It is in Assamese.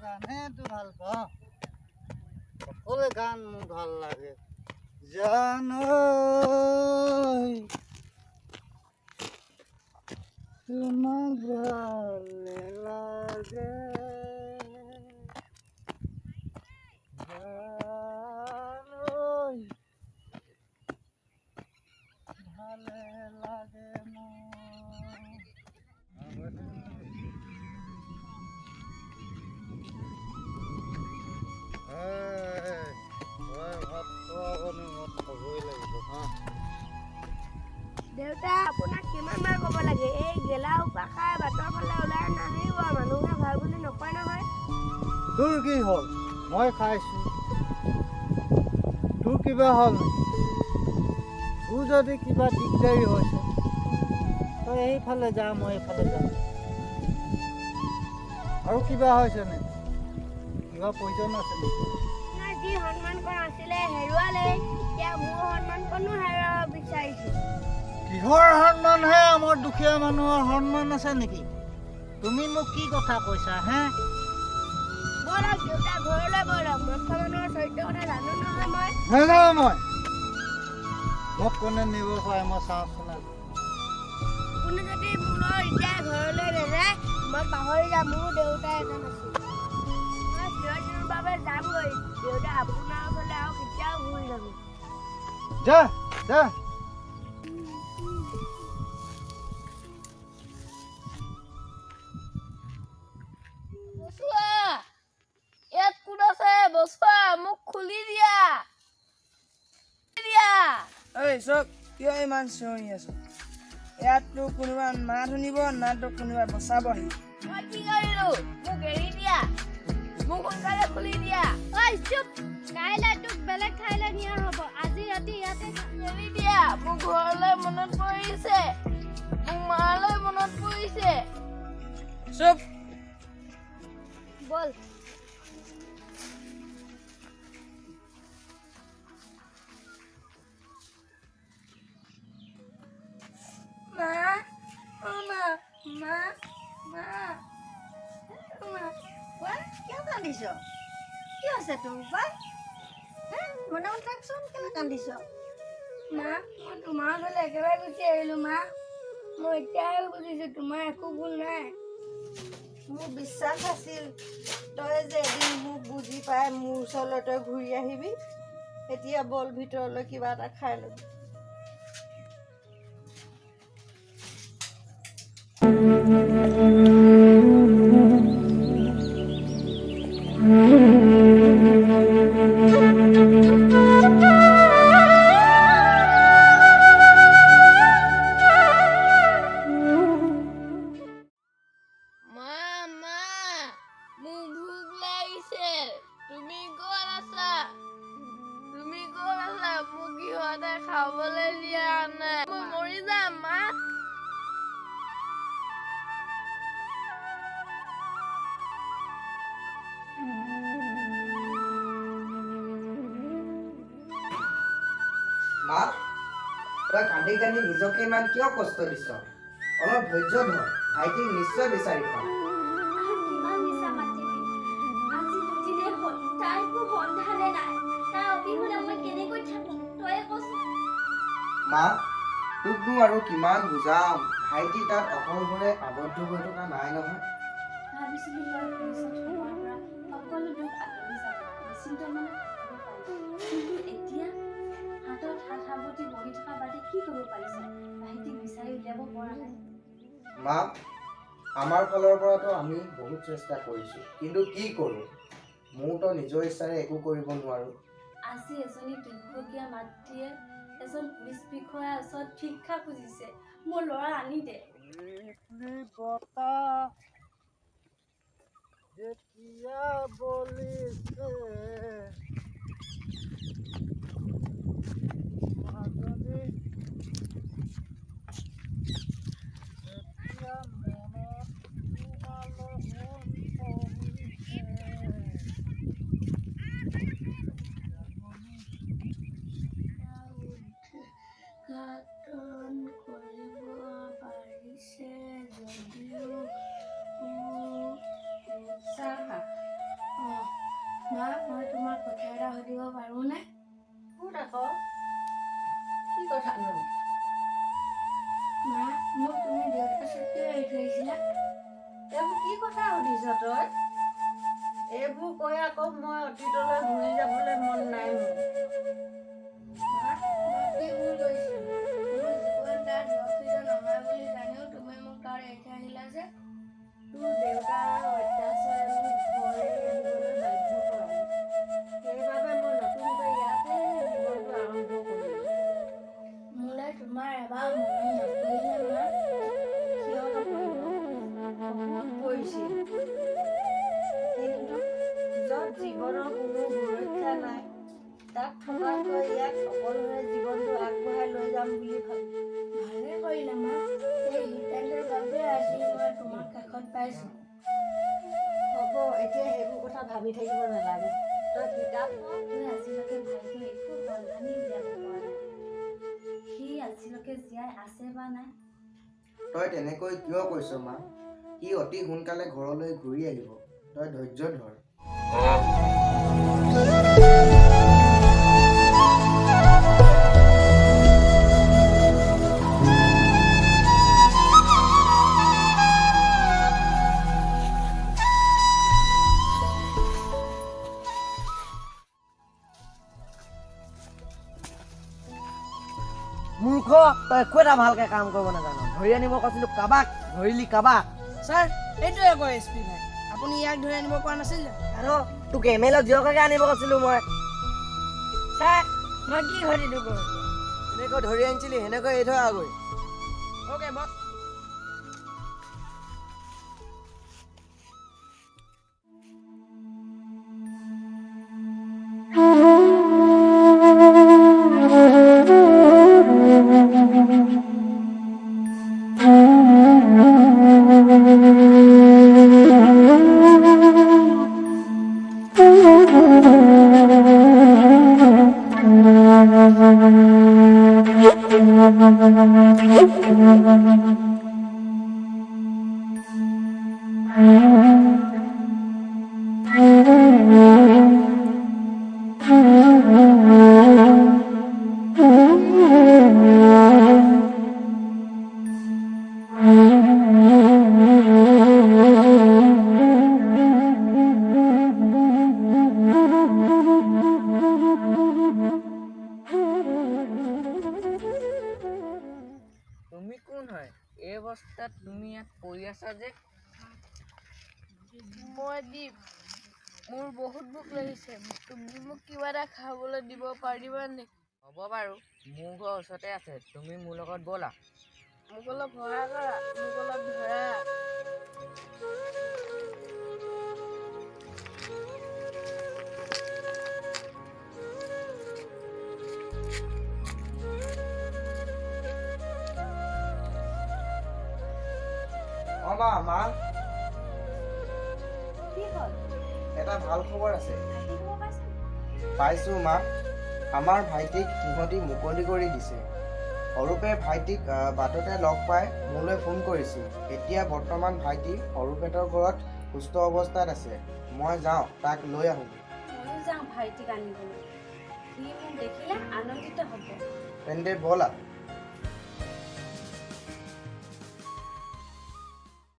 গানহেতো ভাল পাওঁ। সকলো গান মোৰ ভাল লাগে। জান তোমাক ভালে লাগে, জান ভালে লাগে মোৰ। দেউতা, আপোনাক কিমান বাৰ ক'ব লাগে, এই গেলা সোপা খাই বাটৰ ফালে ওলাই নাহিব, মানুহে ভাল বুলি নকয় নহয়। তোৰ কি হ'ল? মই খাইছোঁ, তোৰ কিবা হ'ল নেকি? তোৰ যদি কিবা দিগদাৰী হৈছে, তই এইফালে যা, মই এইফালে যাম। আৰু কিবা হৈছে নেকি? কিবা প্ৰয়োজন আছে নেকি? আপোনাৰ যি সন্মানকণ আছিলে হেৰুৱালেই, এতিয়া মোৰ সন্মানকণো হেৰুৱাব বিচাৰিছে। কিহৰ সন্মান হে? আমাৰ দুখীয়া মানুহৰ সন্মান আছে নেকি? তুমি মোক কি কথা কৈছা হে? ব'লক দেউতা, ঘৰলৈ ব'লক। মদ খোৱা মানুহৰ চৰিত্ৰৰ কথা জানো নহয় মই। নাযাওঁ মই। মোক কোনে নিব পাৰে মই চাওঁচোন আজি। আপুনি যদি মোৰ লগত এতিয়া ঘৰলৈ নাযায়, মই পাহৰি যাম মোৰ দেউতা এজন আছিল। মই চিৰদিনৰ বাবে যামগৈ দেউতা, আপোনাৰ ওচৰলৈ আৰু কেতিয়াও ঘূৰি নাহোঁ। যা যা। বচোৱা, ইয়াত কোন আছে? বচোৱা, মোক খুলি দিয়া, দিয়া। ঐ চব, কিয় ইমান চিঞৰি আছ? ইয়াত তোক কোনোবা মাত শুনিব না তোক কোনোবাই বচাব আহি। মই কি কৰিলো? মোক এৰি দিয়া, মোক সোনকালে খুলি দিয়া। ঐ চুপ, কাইলৈ তোক বেলেগ ঠাইলৈ নিয়া হ'ব, আজি ৰাতি ইয়াতে থাক। এৰি দিয়া, মোৰ ঘৰলৈ মনত পৰিছে, মোৰ মালৈ মনত পৰিছে। চুপ। ব'ল। মা, অ মা, মা, মা, মা। কোৱা, কিয় কান্দিছ? কি হৈছে তোৰ পাই? হে, মনে মনে থাকচোন, কেলৈ কান্দিছ? মা, মই তোমাৰ ওচৰলৈ একেবাৰে গুচি আহিলো। মা, মই এতিয়াহে বুজিছো তোমাৰ একো ভুল নাই। মোৰ বিশ্বাস আছিল তই যে এদিন মোক বুজি পাই মোৰ ওচৰলৈ তই ঘূৰি আহিবি। এতিয়া বল ভিতৰলৈ, কিবা এটা খাই ল'বি। মা, মা, মোৰ ভোক লাগিছে, তুমি ক'ত আছা? তুমি ক'ত আছা? মোক সিহঁতে খাবলৈ দিয়া নাই, মই মৰি যাম মা। মা, তই কান্দি কান্দি নিজকে ইমান কিয় কষ্ট দিছ? অলপ ধৈৰ্য ধৰ, ভাইটিক নিশ্চয় বিচাৰি পাম। আৰু কিমান মিছা মাতিবি? আজি দুদিনেই হ'ল, তাৰ একো সন্ধানে নাই। তাৰ অবিহনে মই কেনেকৈ থাকোঁ, তয়ে কচোন। মা, তোকনো আৰু কিমান বুজাম? ভাইটি তাত অকলশৰে আবদ্ধ হৈ থকা নাই নহয়। ভাবিছিলো তই পুলিচত সোমোৱাৰ পৰা সকলো দুখ আঁতৰি যাব, নিশ্চিন্ত মনে থাকিব পাৰিম। কিন্তু এতিয়া হাতত হাত সাৱটি বহি থকা বাদে কি কৰিব পাৰিছ? ভাইটিক বিচাৰি উলিয়াব পৰা নাই। মা, আমাৰ ফালৰ পৰাতো আমি বহুত চেষ্টা কৰিছোঁ, কিন্তু কি কৰোঁ, মোৰতো নিজৰ ইচ্ছাৰে একো কৰিব নোৱাৰোঁ। আজি এজনী দুৰ্ভগীয়া মাতৃয়ে এজন পুলিচ বিষয়াৰ ওচৰত ভিক্ষা খুজিছে, মোৰ ল'ৰা আনি দে। বতাহ যেতিয়া বলিছে, মাজনী যেতিয়া মনত তোমালৈ মন পৰিছে। নিৰ্যাতন কৰিব পাৰিছে যদিও চাহ খা। অঁ, মা, মই তোমাক কথা এটা সুধিব পাৰোঁনে? সুধ আকৌ, কি কথানো? মা, মোক তুমি দেউতাৰ ওচৰত কিয় এৰি থৈ আহিছিলা? এইবোৰ কি কথা সুধিছ তই? এইবোৰ কৈ আকৌ মই অতীতলৈ ঘূৰি যাবলৈ মন নাই মোৰ। মা, মই কি ভুল কৰিছিলোঁ? মোৰ জীৱন তাত সুৰক্ষিত নহয় বুলি জানিও তুমি মোক তাত এৰি থৈ আহিলা যে? তোৰ দেউতাৰ অত্যাচাৰে মোক ঘৰ এৰি আহিবলৈ বাধ্য কৰালে। সেইবাবে মই নতুনকৈ ইয়াতে জীৱনটো আৰম্ভ কৰিলোঁ। মোলৈ তোমাৰ এবাৰ মনত নপৰিলে মা? কিয় নপৰিব? বহুত পৰিছিল। কিন্তু য'ত জীৱনৰ কোনো সুৰক্ষা নাই, তাত থকাতকৈ ইয়াত অকলশৰে জীৱনটো আগবঢ়াই লৈ যাম বুলি ভাবিলোঁ। ভালে কৰিলা মা। এই সিদ্ধান্তৰ বাবে আজি মই তোমাক কাষত পাইছোঁ। হ'ব, এতিয়া সেইবোৰ কথা ভাবি থাকিব নালাগে। তই কিতাপ পঢ়। তই আজিলৈকে ভাইটিৰ একো সন্ধানেই উলিয়াব পৰা নাই। সি আজিলৈকে জীয়াই আছে বা নাই। তই তেনেকৈ কিয় কৈছ মা? সি অতি সোনকালে ঘৰলৈ ঘূৰি আহিব, তই ধৈৰ্য ধৰ। মূৰ্খ, তই একো এটা ভালকে কাম কৰিব নাজান। ধৰি আনিব কৈছিলো কাবাক, ধৰিলি কাবাক। ছাৰ, এইটোৱে আকৌ এছ পি ভাই। আপুনি ইয়াক ধৰি আনিব পৰা নাছিল জানো? আৰু তোক এম এল এ জীয়ককে আনিব কৈছিলো মই। ছাৰ, মই কি ঘটিটো কৰোঁ? এনেকৈ ধৰি আনিছিলি, সেনেকৈ এৰি থৈ আগৈ। Okay boss. তুমি কোন হয়? এই অৱস্থাত তুমি ইয়াত পৰি আছা যে? মই দীপ। মোৰ বহুত ভোক লাগিছে। তুমি মোক কিবা এটা খাবলৈ দিব পাৰিবা নেকি? হ'ব বাৰু, মোৰ ঘৰ ওচৰতে আছে, তুমি মোৰ লগত ব'লা। মোক অলপ সহায় কৰা, মোক অলপ ধৰা। অ মা, মা। কি হ'ল? এটা ভাল খবৰ আছে। ভাইটি খবৰ পাইছা? পাইছোঁ মা। আমাৰ ভাইটিক সিহঁতি মুকলি কৰি দিছে। অৰূপে ভাইটিক বাটতে লগ পাই মোলৈ ফোন কৰিছিল। এতিয়া বৰ্তমান ভাইটি অৰূপহঁতৰ ঘৰত সুস্থ অৱস্থাত আছে। মই যাওঁ, তাক লৈ আহোঁগৈ। ময়ো যাওঁ ভাইটিক আনিবলৈ। সি মোক দেখিলে আনন্দিত হ'ব। তেন্তে ব'লা।